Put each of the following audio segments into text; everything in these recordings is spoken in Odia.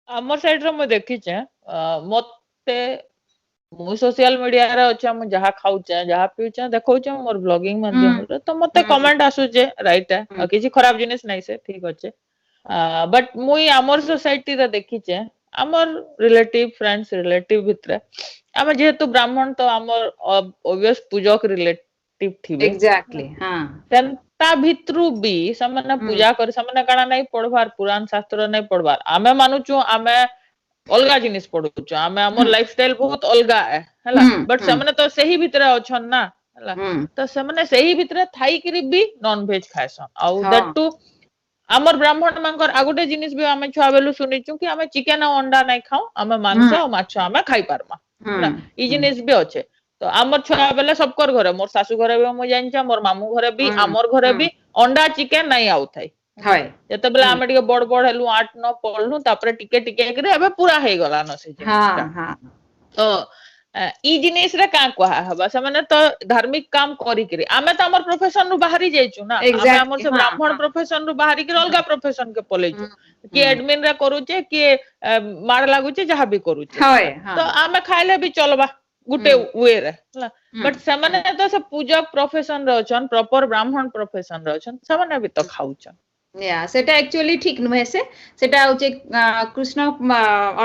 ଆମର ସାଇଡ୍ ରେ ମୁଁ ଦେଖିଛେ, ମତେ ମୁଁ ସୋସିଆଲ ମିଡିଆରେ ଅଛେ, ମୁଁ ଯାହା ଖାଉଛେ, ଯାହା ପିଉଛେ, ଦେଖଉଛେ ମୋର ବ୍ଲଗିଂ ମାଧ୍ୟମରେ, ତ ମତେ କମେଣ୍ଟ ଆସୁଛେ, ରାଇଟ୍? କିଛି ଖରାପ ଜିନିଷ ନାଇଁ ସେ, ଠିକ ଅଛେ। ବଟ୍ ମୁଇଁ ଆମର ସୋସାଇଟିରେ ଦେଖିଛେ, ଆମର ରିଲେଟିଭ, ଫ୍ରେଣ୍ଡସ୍, ରିଲେଟିଭ ଭିତରେ ଆମେ ଯେହେତୁ ବ୍ରାହ୍ମଣ, ତ ଆମର ଅବଭିୟସ ପୂଜକ ରିଲେଟିଭ ଥିବେ। ଏକ୍ଜାକ୍ଟଲି, ହଁ। ତା ଭିତରୁ ବି ସେମାନେ ପୂଜା କରି ସେମାନେ କାଣା ନାଇଁ ପଢବାର, ପୁରାଣ ଶାସ୍ତ୍ର ନାଇଁ ପଢବାର। ଆମେ ମାନୁଛୁ, ଆମେ ଅଲଗା ଜିନିଷ ପଢୁଛୁ, ଆମେ ଆମର ଲାଇଫ ଷ୍ଟାଇଲ ବହୁତ ଅଲଗା ଏ ହେଲା। ବଟ୍ ସେମାନେ ତ ସେହି ଭିତରେ ଅଛନ୍ ନା, ହେଲା? ତ ସେମାନେ ସେହି ଭିତରେ ଥାଇକିରି ବି ନନ ଭେଜ ଖାଇସନ୍ ଆଉ that two ଆମର ବ୍ରାହ୍ମଣ ମାନଙ୍କର ଆଉ ଗୋଟେ ଜିନିଷ ବି ଆମେ ଛୁଆ ବେଲୁ ଶୁଣିଛୁ କି ଆମେ ଚିକେନ ଆଉ ଅଣ୍ଡା ନାଇଁ ଖାଉ, ଆମେ ମାଂସ ଆଉ ମାଛ ଆମେ ଖାଇ ପାରମା, ହେଲା? ଇ ଜିନିଷ ବି ଅଛେ। ତ ଆମର ଛୁଆ ବେଲେ ସବକର ଘରେ, ମୋର ଶାଶୁ ଘରେ ବି ମୁଁ ଜାଣିଛେ, ମୋର ମାମୁଁ ଘରେ ବି, ଆମର ଘରେ ବି ଅଣ୍ଡା ଚିକେନ ନାଇଁ ଆଉଥାଇ। ଯେତେବେଳେ ଆମେ ଟିକେ ବଡ ବଡ ହେଲୁ, 8-9 ପଢଲୁ, ତାପରେ ଟିକେ ଟିକେ କରି ଏବେ ପୁରା ହେଇଗଲାନ ସେ ଜିନିଷଟା। ତ ଇ ଜିନିଷରେ କାଁ କୁହା ହବା? ସେମାନେ ତ ଧାର୍ମିକ କାମ କରିକିରି, ଆମେ ତ ଆମର ପ୍ରଫେସନ ରୁ ବାହାରି ଯାଇଛୁ ନା, ଆମେ ଆମର ସେ ବ୍ରାହ୍ମଣ ପ୍ରଫେସନ ରୁ ବାହାରିକିରି ଅଲଗା ପ୍ରଫେସନ କେ ପଲେଇଛୁ। କିଏ ଆଡମିନ ରେ କରୁଛେ, କିଏ ମାଡ ଲାଗୁଛେ, ଯାହା ବି କରୁଛେ। ତ ଆମେ ଖାଇଲେ ବି ଚଲବା ଗୋଟେ ୱେରେ, ହେଲା? ବଟ୍ ସେମାନେ ତ ସେ ପୂଜକ ପ୍ରଫେସନ ରେ ଅଛନ୍, ପ୍ରପର ବ୍ରାହ୍ମଣ ପ୍ରଫେସନ ରେ ଅଛନ୍, ସେମାନେ ବି ତ ଖାଉଛନ୍। Yeah, ସେଟା ଆକ୍ଚୁଆଲି ଠିକ ନୁହେଁ। ସେଟା ହଉଛି କୃଷ୍ଣ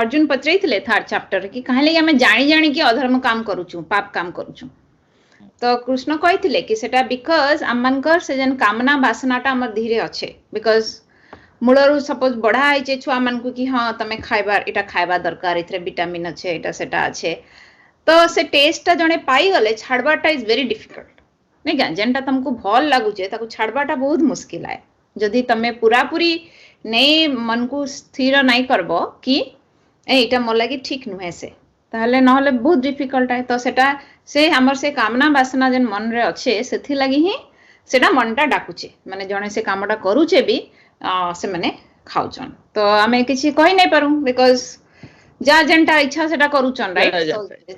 ଅର୍ଜୁନ ପଚରାଇଥିଲେ ଥାର୍ଡ ଚାପ୍ଟର କି କାହିଁକି ଆମେ ଜାଣି ଜାଣିକି ଅଧର୍ମ କାମ କରୁଛୁ, ପାପ କାମ କରୁଛୁ? ତ କୃଷ୍ଣ କହିଥିଲେ କି ସେଟା because ଆମମାନଙ୍କର ସେ ଯେନ୍ କାମନା ବାସନାଟା ଆମର ଧୀରେ ଅଛେ, because ମୂଳରୁ ସପୋଜ ବଢା ହେଇଛେ ଛୁଆ ମାନଙ୍କୁ କି ହଁ, ତମେ ଖାଇବା, ଏଇଟା ଖାଇବା ଦରକାର, ଏଥିରେ ଭିଟାମିନ ଅଛେ, ଏଇଟା ସେଟା ଅଛେ। ତ ସେ ଟେଷ୍ଟଟା ଜଣେ ପାଇଗଲେ ଛାଡବାଟା is very difficult, ନାଇଁ କି? ଯେନ୍ଟା ତମକୁ ଭଲ ଲାଗୁଛେ, ତାକୁ ଛାଡବାଟା ବହୁତ ମୁସ୍କିଲ ଆଏ। ଯଦି ତମେ ପୁରାପୁରି ନେଇ ମନକୁ ସ୍ଥିର ନାଇଁ କରବ କି ଏଇଟା ମୋ ଲାଗି ଠିକ ନୁହେଁ ସେ, ତାହେଲେ ନହେଲେ ବହୁତ ଡିଫିକଲ୍ଟ ଆଏ। ତ ସେଟା ସେ ଆମର ସେ କାମନା ବାସନା ଯେନ୍ ମନରେ ଅଛେ, ସେଥିଲାଗି ହିଁ ସେଟା ମନଟା ଡାକୁଛେ। ମାନେ ଜଣେ ସେ କାମଟା କରୁଛେ ବି ସେମାନେ ଖାଉଛନ୍, ତ ଆମେ କିଛି କହି ନାଇଁ ପାରୁ, because ଯାହା ଯେନ୍ଟା ଇଚ୍ଛା ସେଟା କରୁଛନ୍, ରାଇଟ୍?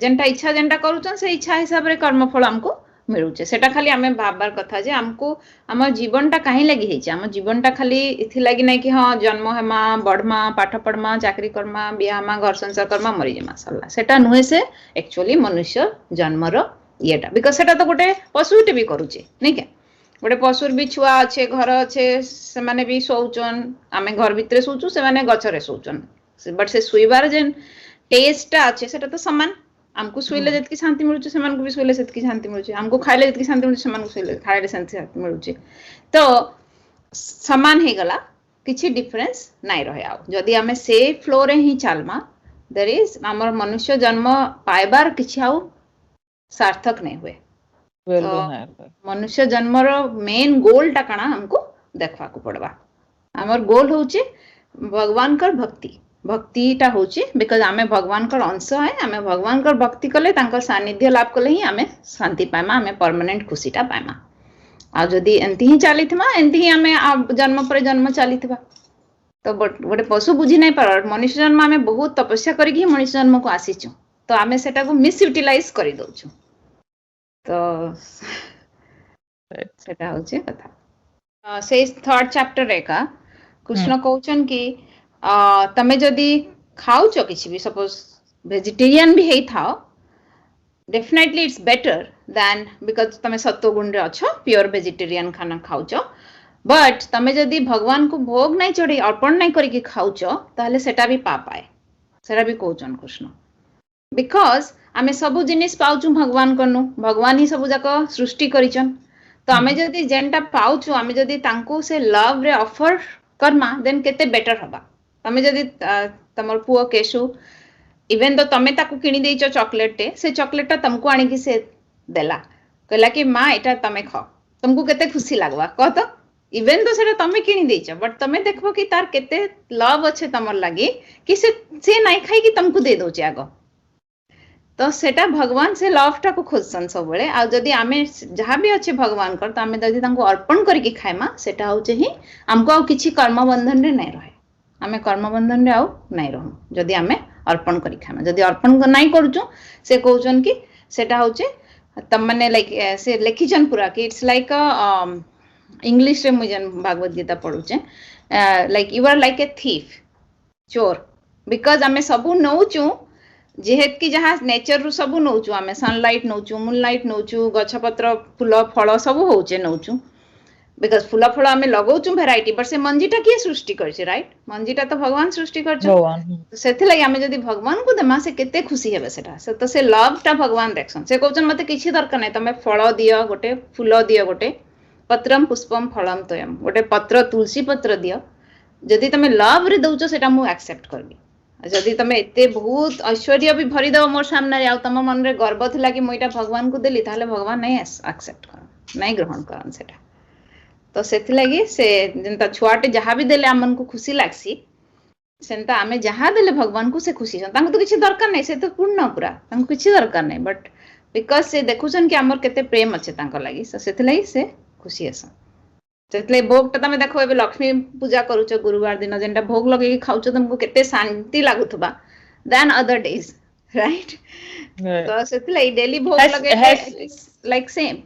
ଯେନ୍ଟା ଇଚ୍ଛା ଯେନ୍ଟା କରୁଛନ୍, ସେ ଇଚ୍ଛା ହିସାବରେ କର୍ମଫଳ ଆମକୁ ମିଳୁଛେ। ସେଟା ଖାଲି ଆମେ ଭାବବାର କଥା ଯେ ଆମକୁ ଆମ ଜୀବନଟା କାହିଁ ଲାଗି ହେଇଛି। ଆମ ଜୀବନଟା ଖାଲି ଏଥିଲାଗି ନାଇଁ କି ହଁ, ଜନ୍ମ ହେମା, ବଢମା, ପାଠ ପଢମା, ଚାକିରି କର୍ମା, ବିହା ହେମା, ଘର ସଂସାର କର୍ମା, ମରିଯିମା, ସରିଲା। ସେଟା ନୁହେଁ ସେ ଆକ୍ଚୁଆଲି ମନୁଷ୍ୟ ଜନ୍ମର ଇଏଟା, because ସେଟା ତ ଗୋଟେ ପଶୁଟେ ବି କରୁଛେ, ନାଇଁ କି? ଗୋଟେ ପଶୁର ବି ଛୁଆ ଅଛେ, ଘର ଅଛେ, ସେମାନେ ବି ଶୋଉଛନ୍। ଆମେ ଘର ଭିତରେ ଶୋଉଛୁ, ସେମାନେ ଗଛରେ ଶୋଉଛନ୍, ବଟ୍ ସେ ଶୋଇବାର ଯେନ୍ ଟେଷ୍ଟଟା ଅଛି, ସେଟା ତ ସମାନ। ଆମକୁ ଶୋଇଲେ ଯେତିକି ଶାନ୍ତି ମିଳୁଛି, ସେମାନଙ୍କୁ ବି ଶୋଇଲେ ସେତିକି ଶାନ୍ତି ମିଳୁଛି। ଆମକୁ ଖାଇଲେ ଯେତିକି ଶାନ୍ତି ମିଳୁଛି, ସେମାନଙ୍କୁ ଶୋଇଲେ ଖାଇଲେ ସେମିତି ଶାନ୍ତି ମିଳୁଛି। ତ ସମାନ ହେଇଗଲା, କିଛି ଡିଫରେନ୍ସ ନାଇଁ ରହେ। ଆଉ ଯଦି ଆମେ ସେ ଫ୍ଲୋରେ ହିଁ ଚାଲମା, ଦେର is ଆମର ମନୁଷ୍ୟ ଜନ୍ମ ପାଇବାର କିଛି ଆଉ ସାର୍ଥକ ନାଇଁ ହୁଏ। ତ ମନୁଷ୍ୟ ଜନ୍ମର ମେନ୍ ଗୋଲଟା କାଣା, ଆମକୁ ଦେଖବାକୁ ପଡବା। ଆମର ଗୋଲ ହଉଛି ଭଗବାନଙ୍କର ଭକ୍ତି। ଭକ୍ତିଟା ହଉଛି because ଆମେ ଭଗବାନଙ୍କର ଅଂଶ ହେ। ଆମେ ଭଗବାନଙ୍କର ଭକ୍ତି କଲେ, ତାଙ୍କର ସାନ୍ନିଧ୍ୟ ଲାଭ କଲେ ହିଁ ଆମେ ଶାନ୍ତି ପାଇମା, ଆମେ ପରମାନେଣ୍ଟ ଖୁସିଟା ପାଇମା। ଆଉ ଯଦି ଏମିତି ହିଁ ଚାଲିଥିବା, ଏମିତି ହିଁ ଆମେ ଜନ୍ମ ପରେ ଜନ୍ମ ଚାଲିଥିବା, ତ ଗୋଟେ ପଶୁ ବୁଝି ନାଇଁ ପାର। ମନୁଷ୍ୟ ଜନ୍ମ ଆମେ ବହୁତ ତପସ୍ୟା କରିକି ହିଁ ମଣିଷ ଜନ୍ମକୁ ଆସିଛୁ, ତ ଆମେ ସେଟାକୁ ମିସୟୁଟିଲାଇଜ କରିଦଉଛୁ। ତ ସେଟା ହଉଛି କଥା। ସେଇ ଥର୍ଡ ଚାପ୍ଟର ଏକା କୃଷ୍ଣ କହୁଛନ୍ କି ତମେ ଯଦି ଖାଉଛ କିଛି ବି, ସପୋଜ ଭେଜିଟେରିଆନ ବି ହେଇଥାଅ, definitely it's better than, because ତମେ ସତ୍ୱ ଗୁଣରେ ଅଛ, ପିଓର ଭେଜିଟେରିଆନ ଖାନା ଖାଉଛ। ବଟ୍ ତମେ ଯଦି ଭଗବାନକୁ ଭୋଗ ନାଇଁ ଚଢେଇ, ଅର୍ପଣ ନାଇଁ କରିକି ଖାଉଛ, ତାହେଲେ ସେଟା ବି ପାପ ଆଏ। ସେଟା ବି କହୁଛନ୍ କୃଷ୍ଣ, because ଆମେ ସବୁ ଜିନିଷ ପାଉଛୁ ଭଗବାନଙ୍କନୁ, ଭଗବାନ ହିଁ ସବୁ ଯାକ ସୃଷ୍ଟି କରିଛନ୍। ତ ଆମେ ଯଦି ଯେନ୍ଟା ପାଉଛୁ, ଆମେ ଯଦି ତାଙ୍କୁ ସେ ଲଭ୍ ରେ ଅଫର କର୍ମା, ଦେନ୍ କେତେ ବେଟର ହବା। ତମେ ଯଦି ତମର ପୁଅ କେଶୁ, ଇଭେନ୍ ତ ତମେ ତାକୁ କିଣି ଦେଇଛ ଚକୋଲେଟଟେ, ସେ ଚକୋଲେଟଟା ତମକୁ ଆଣିକି ସେ ଦେଲା, କହିଲା କି ମା, ଏଇଟା ତମେ ଖାଅ, ତମକୁ କେତେ ଖୁସି ଲାଗବା କହ ତ? ଇଭେନ୍ ତ ସେଟା ତମେ କିଣି ଦେଇଛ, ବଟ୍ ତମେ ଦେଖିବ କି ତାର କେତେ ଲଭ୍ ଅଛେ ତମର ଲାଗି କି ସେ ନାଇଁ ଖାଇକି ତମକୁ ଦେଇ ଦଉଛି ଆଗ। ତ ସେଟା ଭଗବାନ ସେ ଲଭ୍ ଟାକୁ ଖୋଜସନ୍ ସବୁବେଳେ। ଆଉ ଯଦି ଆମେ ଯାହା ବି ଅଛି ଭଗବାନଙ୍କର, ତ ଆମେ ଯଦି ତାଙ୍କୁ ଅର୍ପଣ କରିକି ଖାଇମା, ସେଟା ହଉଛି ହିଁ ଆମକୁ ଆଉ କିଛି କର୍ମ ବନ୍ଧନରେ ନାଇଁ ରହେ। ଆମେ କର୍ମ ବନ୍ଧନରେ ଆଉ ନାଇଁ ରହୁ ଯଦି ଆମେ ଅର୍ପଣ କରି ଖାଇମା। ଯଦି ଅର୍ପଣ ନାଇଁ କରୁଛୁ, ସେ କହୁଛନ୍ କି ସେଟା ହଉଛି ତମମାନେ ଲାଇକ୍ ସେ ଲେଖିଛନ୍ ପୁରା କି it's like ଇଂଲିଶରେ ମୁଇଁ ଯେନ୍ Bhagavata Gita ପଢୁଛେ, like you are like a thief, ଚୋର। Because ଆମେ ସବୁ ନଉଛୁ, ଯେହେତୁ ଯାହା ନେଚର ରୁ ସବୁ ନଉଛୁ, ଆମେ ସନଲାଇଟ ନଉଛୁ, ମୁନଲାଇଟ ନଉଛୁ, ଗଛ ପତ୍ର, ଫୁଲ ଫଳ ସବୁ ହଉଛେ ନଉଛୁ। Because ଫୁଲ ଫଳ ଆମେ ଲଗଉଛୁ ଭେରାଇଟି, ବଟ୍ ସେ ମଞ୍ଜିଟା କିଏ ସୃଷ୍ଟି କରିଛି, ରାଇଟ୍? ମଞ୍ଜିଟା ତ ଭଗବାନ ସୃଷ୍ଟି କରିଛନ୍ତି। ସେଥିଲାଗି ଆମେ ଯଦି ଭଗବାନଙ୍କୁ ଦେମା, ସେ କେତେ ଖୁସି ହେବେ ସେଟା। ସେ ତ ସେ ଲଭ୍ ଟା ଭଗବାନ ଦେଖସନ୍। ସେ କହୁଛନ୍, ମତେ କିଛି ଦରକାର ନାହିଁ, ତମେ ଫଳ ଦିଅ ଗୋଟେ, ଫୁଲ ଦିଅ ଗୋଟେ, ପତ୍ରମ ପୁଷ୍ପମ ଫଳମ ତୋୟମ, ଗୋଟେ ପତ୍ର, ତୁଳସୀ ପତ୍ର ଦିଅ। ଯଦି ତମେ ଲଭ୍ ରେ ଦଉଛ, ସେଟା ମୁଁ ଆକ୍ସେପ୍ଟ କରିବି। ଯଦି ତମେ ଏତେ ବହୁତ ଐଶ୍ୱର୍ଯ୍ୟ ବି ଭରିଦବ ମୋର ସାମ୍ନାରେ, ଆଉ ତମ ମନରେ ଗର୍ବ ଥିଲା କି ମୁଁ ଏଇଟା ଭଗବାନଙ୍କୁ ଦେଲି, ତାହେଲେ ଭଗବାନ ନାଇଁ ଆକ୍ସେପ୍ଟ କରନ୍, ନାଇଁ ଗ୍ରହଣ କରନ୍ ସେଟା। ତ ସେଥିଲାଗି ସେ ଯେନ୍ତା ଛୁଆଟେ ଯାହା ବି ଦେଲେ ଆମକୁ ଖୁସି ଲାଗ୍ସି, ସେନ୍ତା ଆମେ ଯାହା ଦେଲେ ଭଗବାନଙ୍କୁ ସେ ଖୁସି ହେଇଛନ୍। ତାଙ୍କୁ ତ କିଛି ଦରକାର ନାହିଁ, ସେ ତ ପୂର୍ଣ୍ଣ ପୁରା, ତାଙ୍କୁ କିଛି ଦରକାର ନାହିଁ। ବଟ୍ because ସେ ଦେଖୁଛନ୍ କି ଆମର କେତେ ପ୍ରେମ ଅଛି ତାଙ୍କ ଲାଗି, ତ ସେଥିଲାଗି ସେ ଖୁସି ହେସନ୍। ସେଥିଲାଗି ଭୋଗଟା ତମେ ଦେଖ, ଏବେ ଲକ୍ଷ୍ମୀ ପୂଜା କରୁଛ ଗୁରୁବାର ଦିନ, ଯେନ୍ଟା ଭୋଗ ଲଗେଇକି ଖାଉଛ, ତମକୁ କେତେ ଶାନ୍ତି ଲାଗୁଥିବା ଦ୍ୟାନ୍ ଅଦର ଡେଜ୍, ରାଇଟ୍? ତ ସେଥିଲାଗି ଡେଲି ଭୋଗ ଲଗେଇଲେ ଲାଇକ୍ ସେମ୍।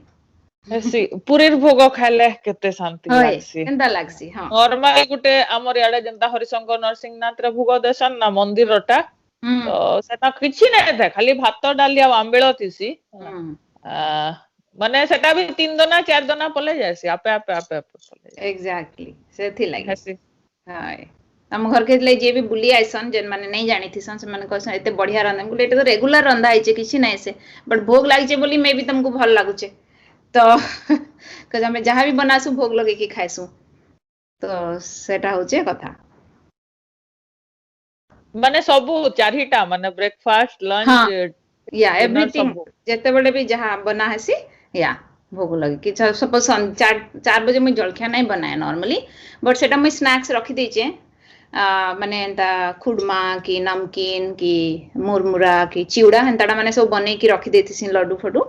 ହେସି, ପୁରୀର ଭୋଗ ଖାଇଲେ କେତେ ଶାନ୍ତି ଲାଗ୍ସି। କେନ୍ତା ଲାଗ୍ସି, ହଁ। ନର୍ମାଲ ଗୋଟେ ଆମର ଇଆଡେ ଯେନ୍ତା ହରିଶଙ୍କର, ନରସିଂହନାଥ ରେ ଭୋଗ ଦେସନ୍ ନା ମନ୍ଦିର ଟା, ତ ସେଟା କିଛି ନାଇଁ ଥାଏ, ଖାଲି ଭାତ, ଡାଲି ଆଉ ଆମ୍ବିଳ ଥିସି। ମାନେ ସେଟା ବି ତିନ ଦନା ଚାରି ଦନା ପଲେଇ ଯାଏସି, ଆପେ ଆପେ ଆପେ ଆପେ ପଲେଇ। ଏକ୍ଜାକ୍ଟଲି, ସେଥିଲାଗି ହଁ, ଆମ ଘରକେ ହେଇଥିଲେ ଯିଏ ବି ବୁଲି ଆଇସନ୍, ଯେନ୍ ମାନେ ନାଇଁ ଜାଣିଥିସନ୍, ସେମାନେ କହିସନ୍, ଏତେ ବଢିଆ ରନ୍ଧା। ମୁଁ କହିଲି, ଏଇଟା ତ ରେଗୁଲାର ରନ୍ଧା ହେଇଛେ, କିଛି ନାଇଁ ସେ, ବଟ୍ ଭୋଗ ଲାଗିଛେ ବୋଲି ମେ ବି ତମକୁ ଭଲ ଲାଗୁଛେ। ତ ଆମେ ଯାହା ବି ବନାସୁ, ଭୋଗ ଲଗେଇକି ଖାଇସୁ, ତ ସେଟା ହଉଛେ କଥା। ମାନେ ସବୁ ଚାରିଟା, ମାନେ ବ୍ରେକଫାଷ୍ଟ, ଲଞ୍ଚ, ୟା, ଏଭ୍ରିଥିଙ୍ଗ, ଯେତେବେଳେ ବି ଯାହା ବନା ହେସି, ୟା, ଭୋଗ ଲଗେଇକି। ସପୋଜ 4 ବଜେ ମୁଇଁ ଜଳଖିଆ ନାଇଁ ବନାଏ ନର୍ମାଲି, ବଟ୍ ସେଟା ମୁଇଁ ସ୍ନାକ୍ସ ରଖିଦେଇଛେ, ମାନେ ଏନ୍ତା ଖୁଡମା କି ନମକିନ କି ମୁରମୁରା କି ଚିଉଡା, ହେନ୍ତାଟା ମାନେ ସବୁ ବନେଇକି ରଖିଦେଇଥିସି, ଲଡୁ ଫଡୁ।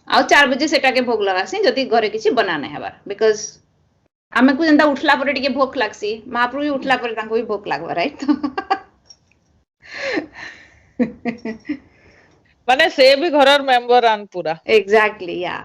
ଆଉ 4 ବଜେ ସେଟାକେ ଭୋଗ ଲଗାସି, ଯଦି ଘରେ କିଛି ବନା ନାଇଁ ହେବାର। Because ଆମକୁ ଯେନ୍ତା ଉଠଲା ପରେ ଟିକେ ଭୋକ ଲାଗ୍ସି, ମହାପ୍ରଭୁ ବି ଉଠଲା ପରେ ତାଙ୍କୁ ବି ଭୋକ ଲାଗବା, ରାଇଟ୍? ମାନେ ସେ ବି ଘରର ମେମ୍ବର ଆନ୍ ପୁରା। ଏକ୍ଜାକ୍ଟଲି, ୟା।